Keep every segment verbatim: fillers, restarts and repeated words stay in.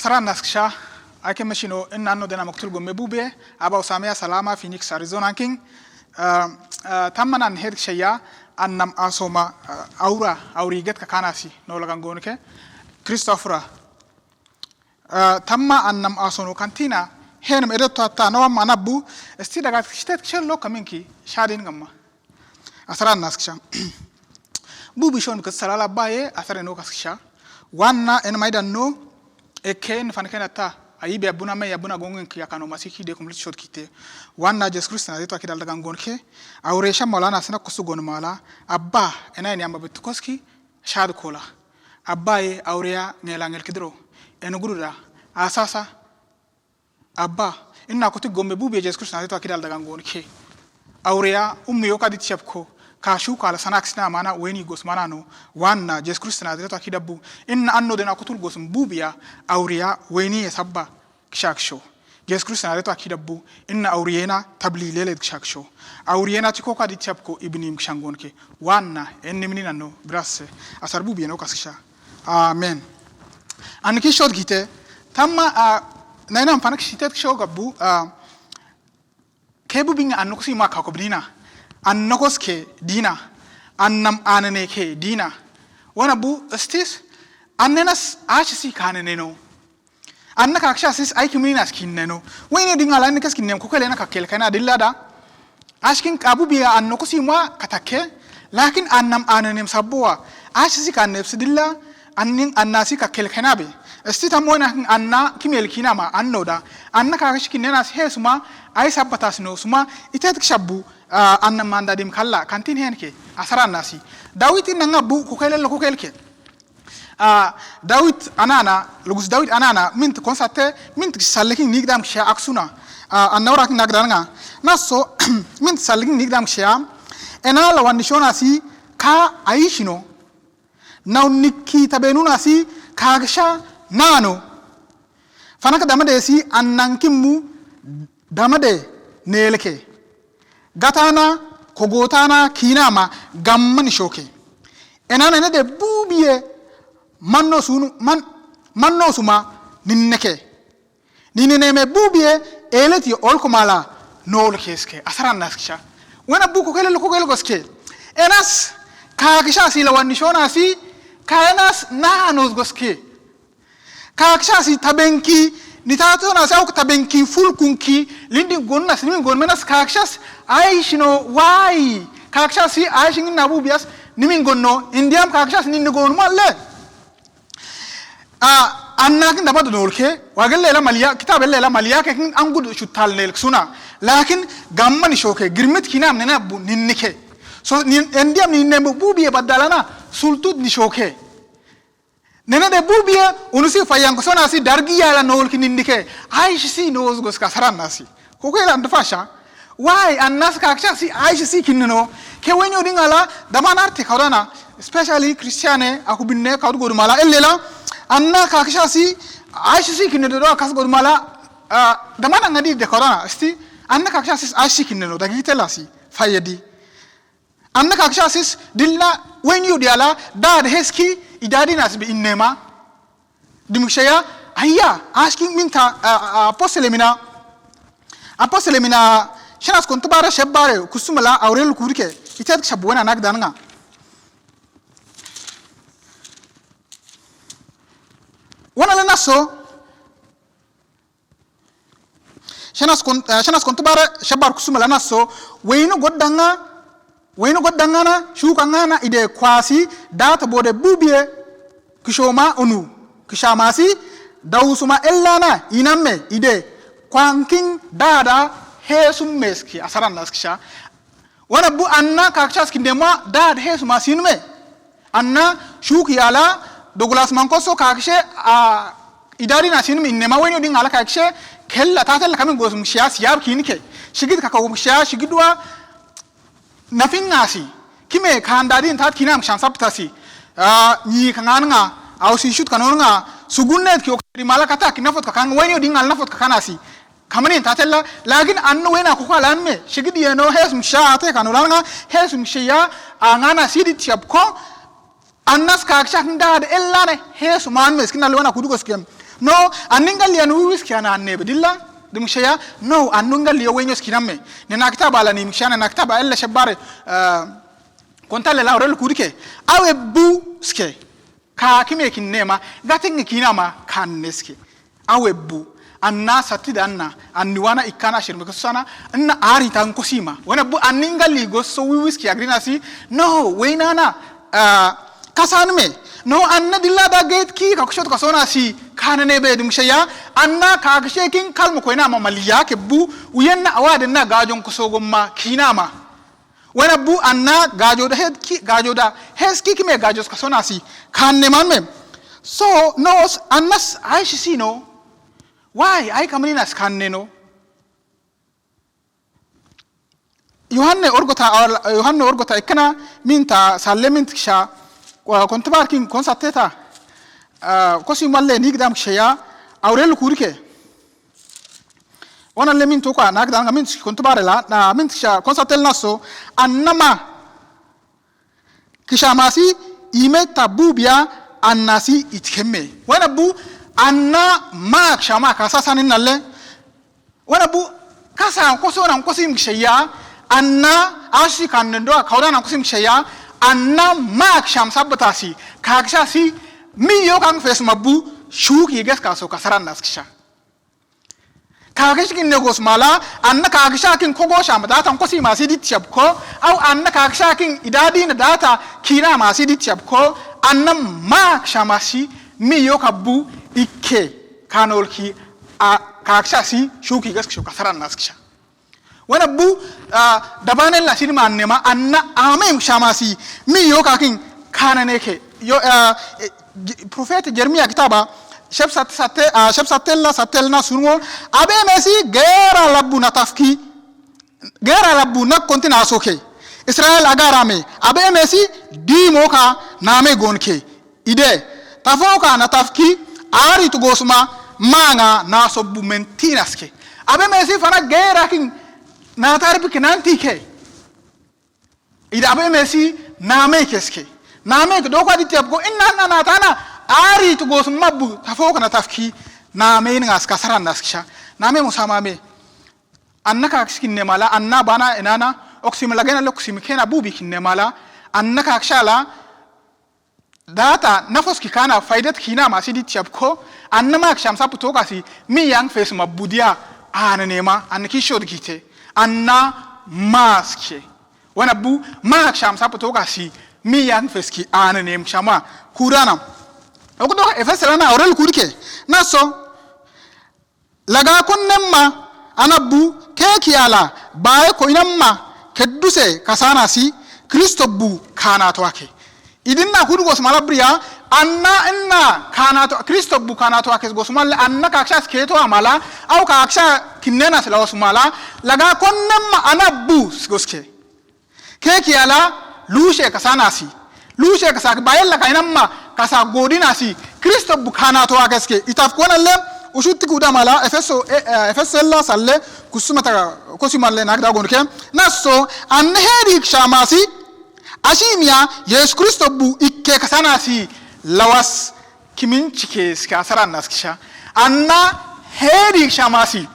Asara naskisha, ake mashino, inna anno dena maktul gomme bubiye, aba Usame ya Salama, Phoenix, Arizona kin. Ah, ah, tamma nan het kishaya, annam asoma, ah, awra, awri get ka kanasi, no lagan gonke. Christopher. Ah, tamma annam asono kantina, henum edet to atta, no amma nabu, esti dagat kishtet kishello kaminki, shadin gamma. Asara naskisha. Bubi shon ka salala baye, asara no kaskisha. Wanna en maidan no, eke en fanken atta, ayi be abuna me abuna gongen ki akano masiki de kumlit shot kite. Wanna Jesus Christ na de to akidal dagan gonke, awre sha mala na sina kusu gon mala, abba, ena eni amba betukoski, shad kola. Abba ye awriya ngela ngel kidro. Enu guruda. Asasa. Abba. Inna koti gomme bubiye Jesus Christ na teto akidal dagan gonke. Awriya ummi yoka dit shapko. Ka shuka la sanak sina mana weni gos mana no. Wanna Jesus Christ na teto akidabbu. Inna anno dena kutul gos bubiya. Awriya weni ye sabba. Kishakisho. Jesus Christ na teto akidabbu, inna awriyena tabli lele kishakisho. Awriyena tiko ka dit shapko ibnim kishangonke. Wanna, enni mini nano, grace. Asar bubiye no kaskisha. Amen. An kishot kite, tamma, ah, naina mfana kishitet kisho gabbu, ah, ke bubi nga anno kosi ma kako bnina. Anno koske dina. Annam anene ke dina. Wana bu stis, annenas ashisi kanene no. Anna kakisha sis ai kimini nas kinne no. Wene dinga la ne kes kinne ko kele na kakel kana dilla da. Ashkin kabu biya anno ko simwa katake. Lakin annam ananem sabwa. Ashi si kanne si dilla. Annin anna si kakel kana be. Esti tammo na anna kimel kinama anno da. Anna kakish kinne nas he suma ai sabbatas no suma itet kishabbu. Ah, annam manda dim kalla kantin hen ke. Asara nasi. Dawit in nanga bu ko kele lo ko kelke. Ah, Dawid anana, lugus Dawid anana, minti konsate, minti sallekin nigdam kishe aksuna. Ah, anna ora kin nagdanga. Naso, minti sallekin nigdam kishe. Ena lawan nishona si ka aishino. Na uniki tabenuna si ka gisha nano. Fanaka damade si annan kimmu damade neleke. Gatana, kogotana, kinama, gamma nishoke. Enana nede bubiye, manno sunu, man, manno suma, ninneke. Nineneme bubiye, eleti olkomala, nolkeske, asaran naskisha. Wena buko kele loko kele goske. Enas, kakisha si lawan nishona si, ka enas, na nos goske. Kakisha si tabenki, ni tato na sa ok tabenki, fulkunki, lindin gon na sinimin gon menas kakisha si, aishino wai. Kakisha si, aishin na bubias, nimin gon no, indiam kakisha si ninni gon malle. Ah, anna kin daba do nolke, wagel lela maliya, kitab lela maliya, ke kin angud shutal nelk suna. Lakin, gamma nishoke, girmit kinam nena bu, ninnike. So, nin, indiam ninne bu, bubiye badalana, sultut nishoke. Nene de bubiye, unusi fayan ko sona si dargi yala nol ki nindike. Aishi si noz gos ka saran nasi. Koko ela ndu fasha. Wai, annas kakisha si aishi si kinno. Ke wenyo dingala, daman arte kaudana. Especially Christiane, aku binne kaudu godu mala. Ellela, anna kakisha si aishi si kinno do kas godu mala. Ah, daman ngadi de kaudana. Esti, anna kakisha si aishi kinno. Dagi tela si. Fayedi. Anna kakisha sis dilla wen yu diala dad heski idadi nas bi innema. Dimikshaya, aya, aski minta, ah, ah, apostele mina, apostele mina, shanas kontu bare, sheb bare, kusumala, aurel kurike, itet shabu wena nagdanga. Wana lana so, Shanas kon, eh, shanas kontu bare, sheb bare kusumala naso, wenu goddanga, wenu goddanga na, shukanga na, ide kwasi, data bode bubiye, kishoma unu, kishamasi, dausuma ellana, inamme, ide, kwankin, dada, hesum meski, asaran naskisha, Wana bu anna kakisha si kinema dad hesuma sinme. Anna shuki ala Douglas Mankoso kakishe, ah, idadi na sinme innema wen yu dingala kakishe kella tatella kamin gosum shia siyab kinike. Shigid kaka gosum shia shigidwa nafin nasi. Kime kan dadi tat kinam shan saptasi. Ah, ni kangan nga, au si shut kanon nga, sugunnet ki okri mala kata kinafot kakan wen yu dingala nafot kakanasi. Kamanin tatella, lakin annu wena kuka lanme, shigidi yeno hesum sha ate kanu langa, hesum shia, angana sidi tiap ko, annas kakisha kinda ad ellane, hesum anme, skin alwana kudu koskem. No, anni ngalliya nu wiwiski ana anne be dilla, dimsheya, no, annu ngalliyo wenyo ski namme. Nena kitaba lani dimsheya, nena kitaba ella shebbare, ah, kontalle la orel kudike. Awe bu ske. Ka kime kinnema, gating kinama kanne ske. Awe bu. Anna sati danna, anni wana ikkana ashir mekesana, anna ari tan kosima. Wena bu anni ngalli goso wiwiski agrinasi, no, wenana, ah, kasanme. No, anna dilla da gate ki ka kushot kasonasi, kanane be dimsheya, anna kakishe kin kalmo koinama maliya ke bu, uyenna awadenna gajon koso gomma, kinama. Wena bu anna gajoda hed ki, gajoda, hes ki kime gajos kasonasi, kanne manme. So, no, s-, annas, ai shisino. Why? Ai kamaninas kanne no. Yohanne orgota, Yohanne orgota ikkana minta salle mintkisha, wa kontibar kin konsateta, ah, kosi malle nigdam kisheya, aurel kurike. Wana le mintuka, nagdam nga mintkish kontibar la, na mintkisha konsatel naso, annama. Kishamasi, imeta bubiya, annasi itkemme. Wena bu, anna ma kishama kasasanin nalle. Wena bu, kasa koso nan kosim kisheya, anna ashi kan nendo, kauda nan kosim kisheya, anna ma kisham sabbata si, kakisha si, mi yo kan fes mabu, shuki ges kaso kasaran nas kisha. Kakish kin negos mala, anna kakisha kin kogo shama data kosi masi dit shabko, au anna kakisha kin idadi na data kina masi dit shabko, anna ma kisha masi mi yo kabu ikke kanol ki a kakisha si shuki gas kisho kasaran nas kisha. Wena bu, ah, dabanen la sini ma annema, anna amem kisha masi mi yo kakin kanane ke. Yo, ah, eh, J-, Profet Jeremiya kitaba, shep sat-, sate-, ah, shep satel la, satel na sunwo, abe mesi gera labbu na tafki, gera labbu na konti na soke. Israel agarame, abe mesi dimo ka name gonke. Ide, tafo ka na tafki, ari tu gosuma, manga na sobbu mentinas ke. Abe mesi fana gera kin na tarbi kinanti ke. Ida abe mesi name keske. Name ke doko adi tiap ko inna na na tana ari tu gosuma bu tafo ka na tafki name in ngas kasaran nas kisha. Name musama me. Anna kakisha kinne mala, anna bana inana, oksimi lagena lo oksimi kena bubi kinne mala, anna kakisha la, data, nafos ki kana, faidat kina masi dit shabko, anna ma kisham sapu tokasi, mi yang fes ma budia, ananema, anna kisho dikite, anna maske. Wena bu, ma kisham sapu tokasi, mi yang fes ki, ananem kishama, kurana. Okudo, Efes lana, orel kurike, naso, laga konnema, ana bu, keki ala, baye ko inamma, kedduse, kasanasi, Kristo bu, kana toake. Idinna kudu gosumala briya, anna inna kana to, Kristo bu kana toake gosumala, anna kakisha sketo amala, au kakisha kinnena sila gosumala, laga konnema, ana bu, goske. Keki ala, lushe kasanasi. Lushe kasaki, bayella kainamma, kasa godinasi. Kristo bu kana toake ske. Itaf kona le, ushutti kuda mala, Efeso, eh, eh, Efeso ella salle, kusumata, kosi malle, nagda gonke. Naso, anne hedi kishamasi, ashimiya, Yesu Kristo bu ikke kasanasi, lawas, kiminchike, ske asaran nas kisha. Anna, hedi kishamasi.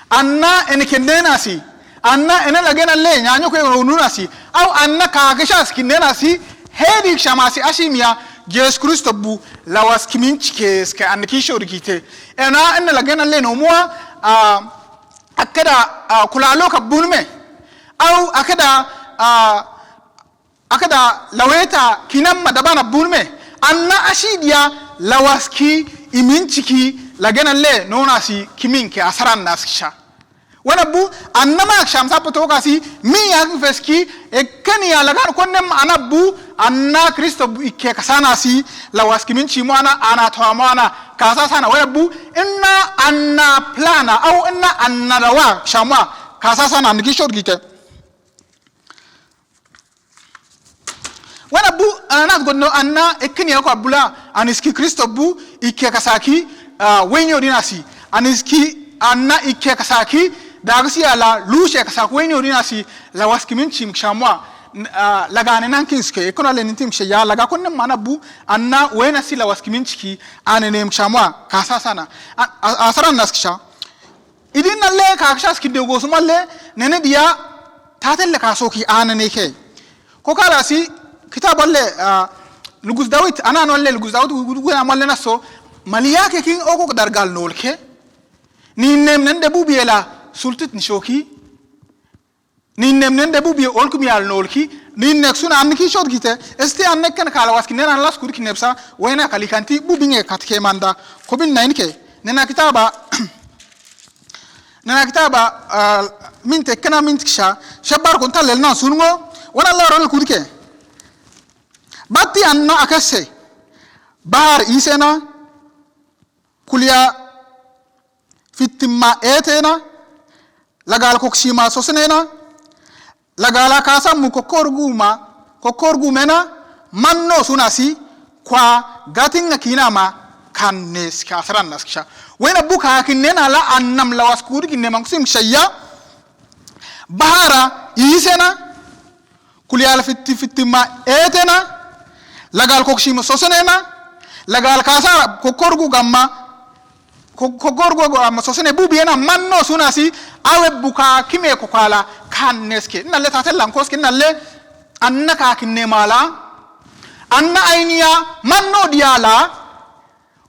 Anna ene kennenasi, anna ene lagena le, nyanyo ke ununasi, au anna kakishas kinnenasi, hedi kishamasi ashimiya, Yesu Kristo bu, lawas kiminchike ske anna kisho dikite. Ena ene lagena le nomua, ah, akeda, ah, kulalo ka bunme, au akeda, ah, akada laweta kinamma dabana bunme, anna ashidiya lawaski iminchiki lagena le nonasi kiminke asaran nas kisha. Wena bu, anna ma kisham sapu tokasi, mi yang feski, ekkeniya lagan konnem ana bu, anna Kristo bu ikke kasanasi, lawaski minchi mo ana, ana towa mo ana, kasasana, wena bu, inna anna plana, au inna anna lawa, shamwa, kasasana, nigi shot gite. Wena bu, ana nas godno anna, ekkeniya ko abula, aniski Kristo bu, ikke kasaki, ah, wenyo dinasi. Aniski, anna ikke kasaki, dagsi ala, lushe kasaki wenyo dinasi, lawaski minchi mkshamwa. N-, ah, laga nena kinsu ke, ekona le nintim she ya, laga konnen mana bu, anna, wena si lawas kiminchiki, ane nem shamwa, kasa sana. A, a, asara nas kisha. Idin nalle kakisha si kidde gosuma le, nene diya, tatel le kaso ki ane ne ke. Ko kala si, kitaba le, ah, Lugus Dawit, ana no le Lugus Dawit, gudu gudu amalle na so, maliya ke kin oko dargal nol ke. Ni nem nende bu biyela, sultit ni shoki. Ni nem nende bu biye olku miyal nolki, ni nek suna anni ki shot gite, este anne ken kala was ki nena las kuri ki nepsa, wena kali kanti bu binge kat ke manda, ko bin na inke, nena kitaba, nena kitaba, ah, min te kena min tiksha, shabar kon ta lel na sungo, wana la rol kuri ke. Batti anna akase, bahar isena, kuliya fittimma etena, lagal koksima sosenena, lagala kasammu kokorguma, kokorgumena, manno sunasi, kwa gatinga kinama, kannes kasaran naskisha. Wena bu kakinnena la annam lawas kuri kinne mangkusim shaya, bahara isena, kuliyal fitti, fittima etena, lagal koksima sosenena, lagal kasa kokorgu gamma, ko-, kokorgu gamma sosene bu biyena manno sunasi, awe bu kakime kokala kannes ke. Nalle tatel lankoske, nalle anna kakinne mala, anna ainiya manno diyala,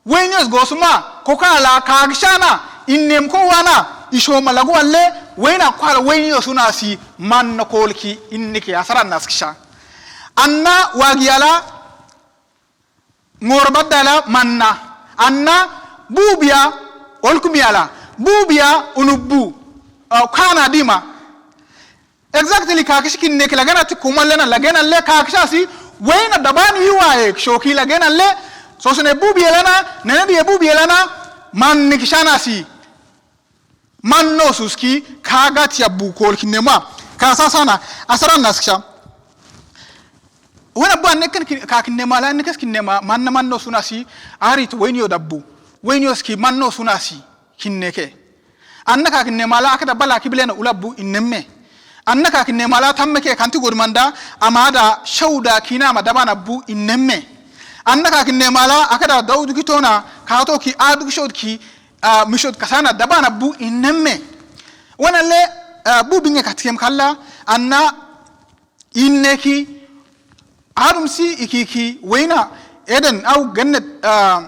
Wenios gosuma, kokala, kakishana, innem kowana, ishoma lagu alle, wena kwala wenios unasi, manna kolki, innike, asaran naskisha. Anna wagiyala, ngor baddala, manna. Anna, bubiya, olkumiyala, bubiya, unubbu, ah, kana dima. Exactly, kakishi kinne ki lagena ti kumalena, lagena le kakishasi, wena dabani yuwa e, shoki lagena le, sosene bubiye lana, nene diye bubiye lana, manni kishana si, manno suski, kagati ya bu kol kinne ma, kasasana, asaran naskisha. Wena bu anne ken ki-, kakinne mala, anne kes kinne ma, manna manno sunasi, arit weniyo dabbu, weniyo ski manno sunasi. Kinneke. Anna kakinne mala akada bala kibilena ulabbu innemme. Anna kakinne mala tammeke kanti godmanda amada shauda kinama dabana bu innemme. Anna kakinne mala akada daudu kitona kato ki adu kishod ki, ah, mishod kasana dabana bu innemme. Wana le, ah, bu binge katikem kalla anna Inneki, adumsi ikiki, wayna, Eden, aw Gennet, ah,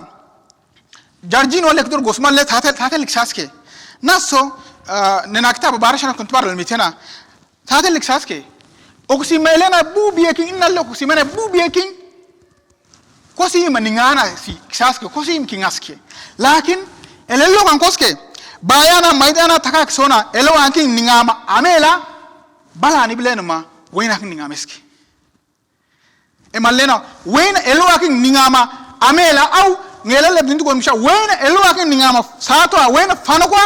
jarjin wala ekdur gosmalle tatel, tatel iksaske. Naso, ah, nena kitaba bara shana kuntu bara lmitena. Tatel iksaske. Okusima elena bubiyekin, innalle okusima elena bubiyekin. Kosi ima ningana si, kisaske, kosi ima kingaske. Lakin, elello kan koske, bayana, maidana, taka kisona, elowakin ningama, amela, bala ni bilenuma, waynakin ningameske. E mallena, wayna elowakin ningama, amela, aw, ngela lebdintu gon misha, wayna elowakin ningama, sato, wayna fanakwa,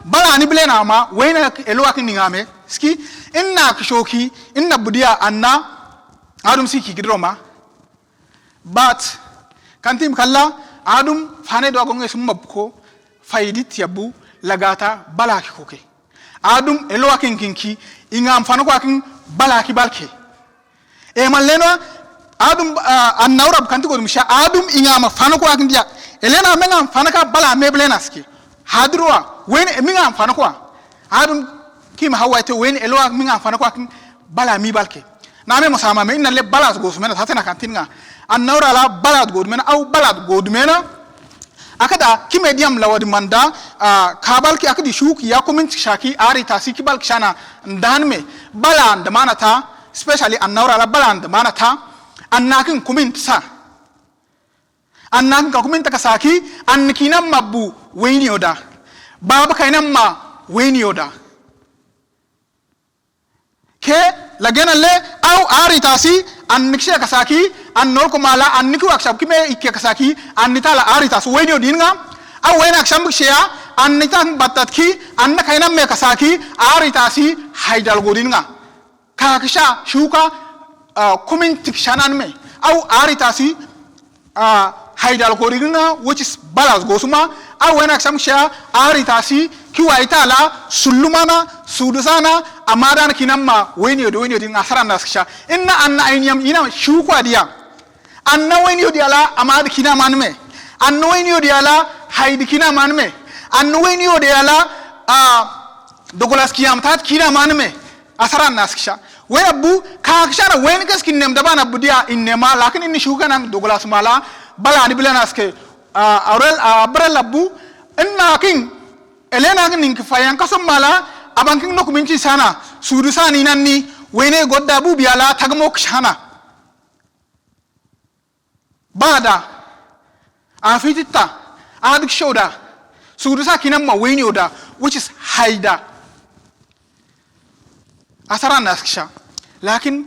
bala ni bilenama, wayna elowakin ningame, ski, inna kishoki, inna budiya, anna, adumsi ki gidroma. But, kantim kalla, adum fane do agonge summa buko, faidit yabu, lagata, balaki koke. Adum, elowakin kinki, ingam fanakwakin, balaki balke. E mallena, adum, ah, annaurab kanti godmisha, adum ingama fanakwakin diya. Elena mengam fanaka bala me bilenaski. Hadruwa, wayna mingam fanakwa. Adum, kima hawaite wayna elowa mingam fanakwakin, bala mi balke. Name musama me innalle balad gosmena tatena kantinga. Annaurala balad godmena, aw balad godmena. Akada kime diyam lawadi manda, ah, kabalki akadi shuki ya kuminti shaki ari tasi kibalki shana ndanme. Bala ndamana ta, especially annaurala bala ndamana ta, annakin kuminti sa. Annakin ka kuminti kasaki, annikinamma bu wayni oda. Baba kainamma wayni oda. Ke, lagena le, aw ari tasi, annikishe kasaki, annor kumala, anniki wakshab kime ikke kasaki, annitala ari tasi, wayni odinga, aw wayna aksham kisheya, annita battatki, anna kainamme kasaki, ari tasi, haidal godinga. Kakisha, shuka, ah, kuminti kishananme, aw ari tasi, Ah, haidal koriginga, which is balas gosuma, aw wayna aksham kisheya, ari tasi, kiwa itala, sullumana, sudusana, Amadan kinamma weyni ode, weyni ode, asaran naskisha. Inna anna ayni am inam shuku adiya. Anna weyni ode ala amad kinamanme. Anna weyni ode ala haid kinamanme. Anna weyni ode ala, ah, Douglas kiyam tat kinamanme. Asaran naskisha. Wen abbu, kakisha na wen kes kinnem daban abbu diya innema, lakin inni shuku kanam Douglas mala, bala ni bila naske, ah, aurel, ah, abrel abbu, inna kin, Elena kin ning kifayan kasum mala, aban kin nok minchi sana, sudu sani nanni, wene godda bu biala tagmok sana. Bada, afititta, adik shoda, sudu sa kinamma wene oda, which is haida. Asaran naskisha. Lakin,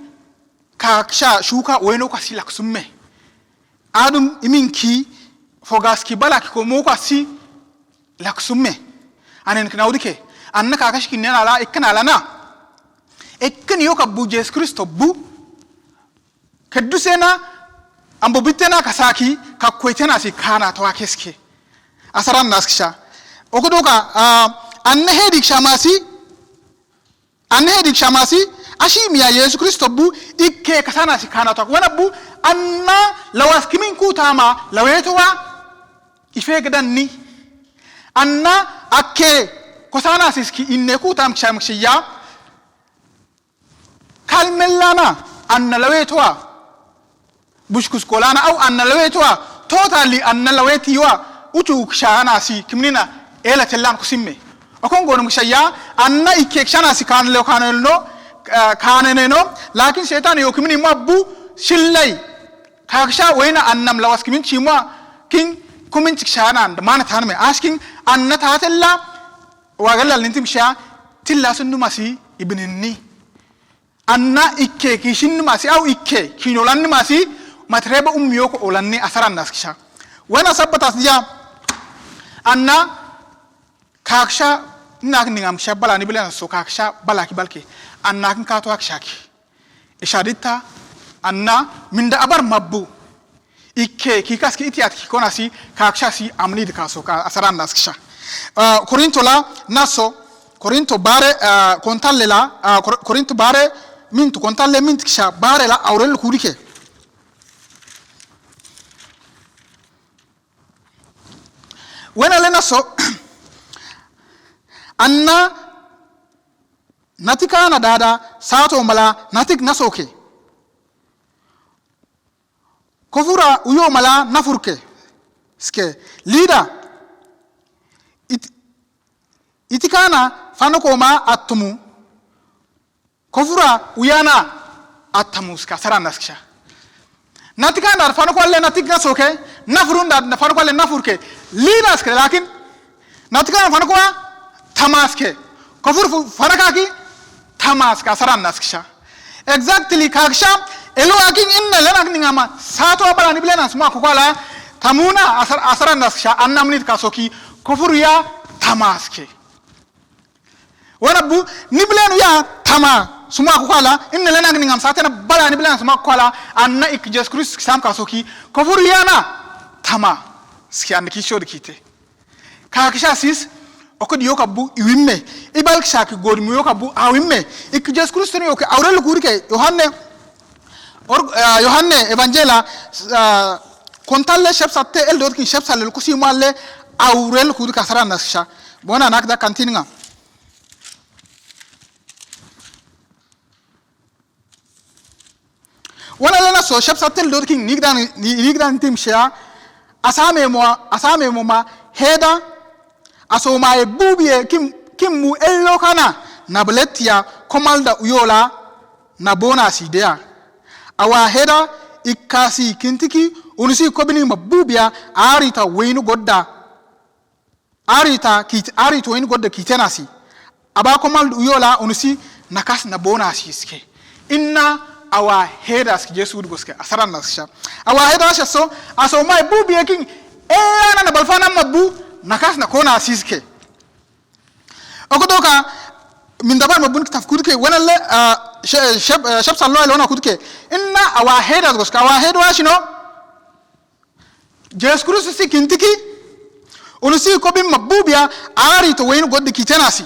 kakisha, shuka, wene kasi laksumme. Adum iminki, fogaski bala ki komo kasi laksumme. Anen kina udike. Anna kakashi kinen ala, ikkin ala na. Ikkin yok abbu Jesu Kristo bu. Keddusena, ambo bittena kasaki, kakkoitena si kana towa keske. Asaran naskisha. Okudoka, ah, anna hedik shamasi, Anna hedik shamasi, ashi miya Yesu Kristo bu, ikke kasana si kana towa. Wana bu, anna lawas kimin kutama, lawetowa, ife gadanni. Anna akke, kosana siski inne kutam kisha mikshiya. Kalmellana, anna lawetowa. Bushkus kolana, au anna lawetowa. Totally anna lawetiwa. Uchu kishana si, kimnina, ela tellan kusimme. Okon gonum kishaya, anna ikke kishana si kanle kaneno, eh, kaneneno, lakin setan yo kimni mabbu, shillai. Kakisha wena annam lawas kimin chimwa, kin kumin chikshana, mana tanme. Asking, anna tatella, wagalla nintim sha, tilla sundumasi, ibninni. Anna ikke ki shinni masi, au ikke ki nolanni masi, matreba ummi yoko olanni asaran naskisha. Wena sabbatas diya, anna kakisha, nak ningam sha bala ni bilen so kakisha bala ki balke. Anna kin kato akishaki. Ishadita, anna minda abar mabbu. Ikke, ki kaski itiyat ki konasi, kakishasi, amni dikaso ka, asaran naskisha. Ah, Korinto la, naso, Korinto bare, ah, kontalle la, ah, Kor-, Korinto bare, mintu kontalle mintu kisha, bare la, aurel kudike. Wena le naso, anna, natikana dada, sato mala, natik nasoke. Kofura uyo mala nafurke. Ske, lida. It-, itikana fanoko ma atumu. Kofura uyana atamu ske, asaran naskisha. Natikana fanoko alle natik nasoke, nafurun da fanoko alle nafurke. Lida ske, lakin Natikana fanako wa tamaske. Kofur fu-, fanakaki tamaske, asaran naskisha. Exactly, kakisha, elo akin inna lenak ningama, sato abala ni bilenan suma kukwala, tamuna asar-, asaran naskisha, anna munit kasoki, kofur ya tamaske. Wana bu, ni bilenu ya tama, suma kukwala, inna lenak ningam satena bala ni bilenan suma kukwala, anna ik Jesus Christ kisam kasoki, kofur ya na tama, ski anna kisho dikite. Kakisha sis, okudi yoka bu iwimme. Ibal kisha ki godimu yoka bu awimme. Iki Jesus Kristo ni yoke aurel kurike Yohane, or, ah, Yohane Evangela, ah, kontalle shep satte el dot kin shep salle kusi malle aurel kurike asaran naskisha. Bona nak da kantininga. Wana lena so shep satte el dot kin nigdan, ni-, nigdan tim shea, asame mo, asame mo ma, heda, aso ma e bubie kim, kim mu ello kana, na beletia, komalda uyola, na bona sidea. Awa heda, ikkasi kintiki, unusi kobini ma bubia, arita weinu godda. Arita kit-, arita weinu godda kitenasi. Aba komal uyola unusi nakas na bonasi ske. Inna awa hedas ki Jesus udugoske, asaran naskisha. Awa hedas so, aso mai bu biekin, ella na balfana mabu, nakas na konasi ske. Okudoka, min dabar mabun kitaf kudke, wena le, ah, she-, shep-, eh, shep sallo elo na kudke. Inna awa hedas goske, awa hedo ashino. Jesus Kristo si kintiki, unusi kobin mabubia, arita weinu godda kitenasi.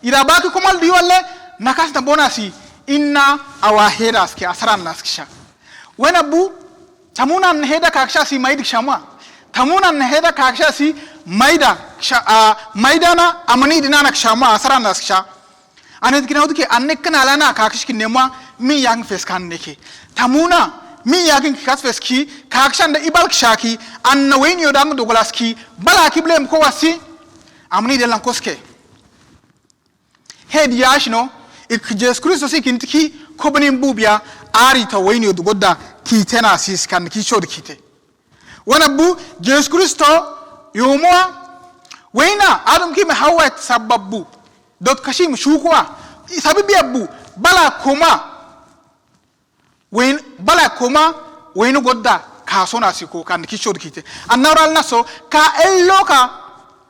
Ida baki komal di walle, Nakas na boona si, inna awa heda aske, asaran na askisha. Wena bu, tamuna na heda kakisha si maidi kisha mua. Tamuna na heda kakisha si maida, kisha, a, maida na, amani dina na kisha mua, asaran na askisha. Ane dikina uduke, ane kana lana kakish kinne mua, mi yagin fes kan neke. Tamuna, mi yagin kikas fes ki, kakishan da ibal kisha ki, anna weni yo dang dogolas ki, bala ki blem ko wasi, amani de lan koske. Hedi ya shino, ik Jesu Kristo si kintiki, kobani bubiya, ari ta weni yo dogodda, kitena sis kan ki shod kite. Wana bu, Jesu Kristo, yomua, wena, Adam ki me Hawa sabab bu, dot kashim shukua, sabibi abu, bala koma, wen, bala koma, wenu godda, kasona siko, kan ki shod kite. Anna ural naso, ka ello ka,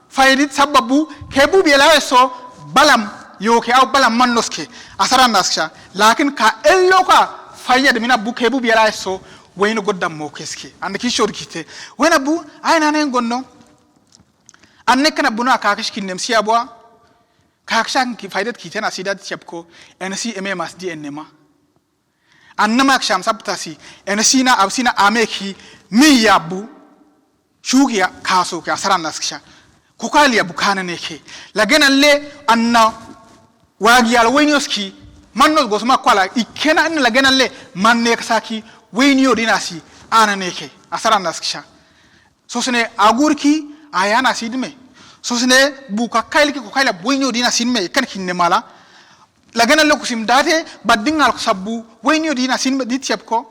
faidit sabab bu, ke bubiya la eso, balam, yo ke au balam man noske, asaran na askisha. Lakin ka ello ka, faidit mina bu ke bubiya la eso, wenu godda mo keske. Anna ki shod kite. Wena bu, ay na nen gonno. Anne kana buna kakish kinnem siya bua. Kakishan ki faidat kitena sidat siyapko. Ene si eme mas di ene ma. Anna mak sham sabta si. Ene sina ab sina ame ki mi ya bu. Shuki ya kaso ke asaran na askisha. Kokali ya bu kana neke. Lagena le anna wagi ala weni yo ski. Manno gosma kwala. Ikena anna lagena le manne kasaki. Weni yo dina si. Ana neke. Asaran na askisha. Sosine agurki ayana sidme. Sosine bu kakailiki kokaila weni yo dina sidme. Ikan kinne mala. Lagena le kusim date, badingal kusabu, weni yo dina sinme dit siyapko.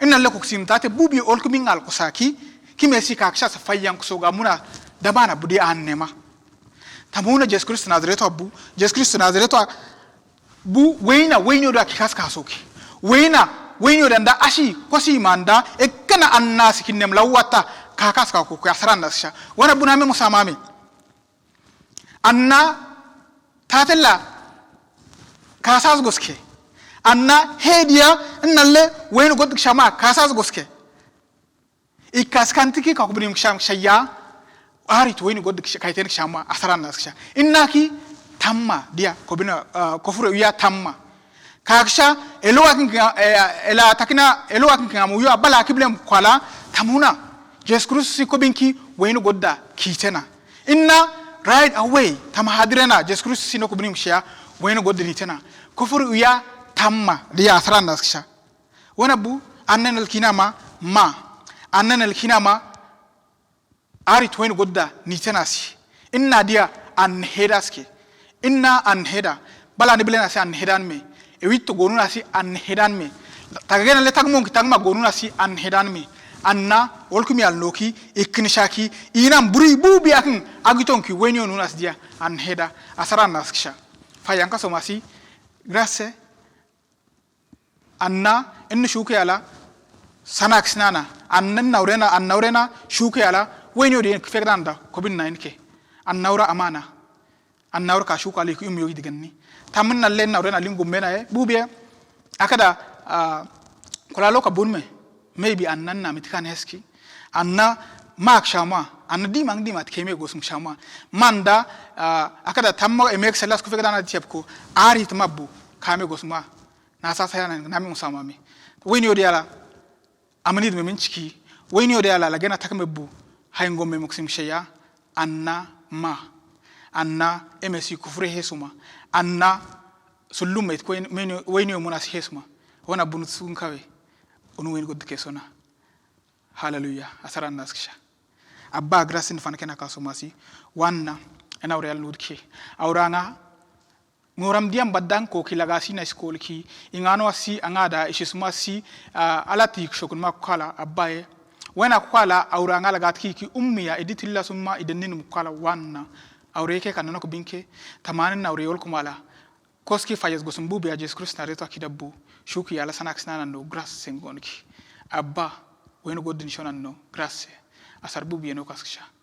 Inna le kusim date, bubi olku mingal kusaki, kime si kakisha sa fayan kusoga muna, dabana budi anne ma. Tamuna Jesu Kristo Nazareto abu, Jesu Kristo Nazareto abu, wena, weni yo da kikas kasoki. Wena, weni yo danda ashi, kosi manda, ekana anna si kinnem lawata, kakas kako, asaran na askisha. Wana buna me musamami. Anna tatella kasas goske. Anna hediya inna le weni godda kisha ma kasas goske. Ikas kantiki ka kubrim kisha ma kisha ya. Arit weni godda kisha kaiten kisha ma asaran na askisha. Inna ki tamma diya kubina, ah, kofure uya tamma. Kakisha, elo wakin kinga, eh, ela takina, elo wakin kinga mu yo abala kiblem kwala, tamuna, Jesu Kristo si kobinki, weni godda, kitena. Inna, right away, tama hadirena, Jesu Kristo si no kobini mshiya, weni godda nitena. Kofur uya, tamma, diya asaran na askisha. Wana bu, anna nalkina ma, ma, anna nalkina ma, Arit weni godda nitena si. Inna diya anhedaske. Inna anheda. Bala ni bilena si anhedanme. Ewitto gonuna si anhedanme. Tagagena le tagmonki tagma gonuna si anhedanme. Anna olkumi alnoki ikkinishaki. Inan buri bubi akin agitonki weni yo nuna si diya anheda. Asaran na askisha. Fayan kasoma si. Grazie. Anna, innu shuki ala, sanak sinana, anna inna urena, anna urena, shuki ala, weni yo diya kifek danda, kobin na inke. Anna ura amana, anna ura ka shuki ala iku imi yo idiganni. Tamin na le inna urena lingum mena e, bubiya, akada, ah, kola loka bunme, maybe anna na mitkan heski. Anna mak shama, anna dimang dimat keme gosum shama. Manda, ah, akada tamma emek selas kufek dana tiapko, ari tamabu, kame gosuma. Nasa saya na, nami musamami. Weni yo diya la, amani dume minchiki. Weni yo diya la, lagena takme bu, haingo me muksim sheya, anna ma. Anna M S C kufure hesuma. Anna sulum me, weni yo muna si hesuma. Wana bunu sunkawe. Unu weni godda kesona. Hallelujah. Asaran na askisha. Abba grace ni fanakena kasomasi. Wanna. Ena ure al nudke. Auranga. Ngoram diam badang ko ki lagasi na iskol ki. Ingano asi angada ishisuma si, ah, alati kushokun ma kukala abbaye. Wena kukala auranga lagatki ki ummiya iditilla summa idennin mukala wanna. Aureke kanana kubinke. Tamanin na aure yol kumala. Koski fayas gosum bubiya Jesu Kristo na reto akida bu. Shuki ala sanak sinana no grace sengonki. Abba, weni godda nishonan no grace. Asar bubiya no kaskisha.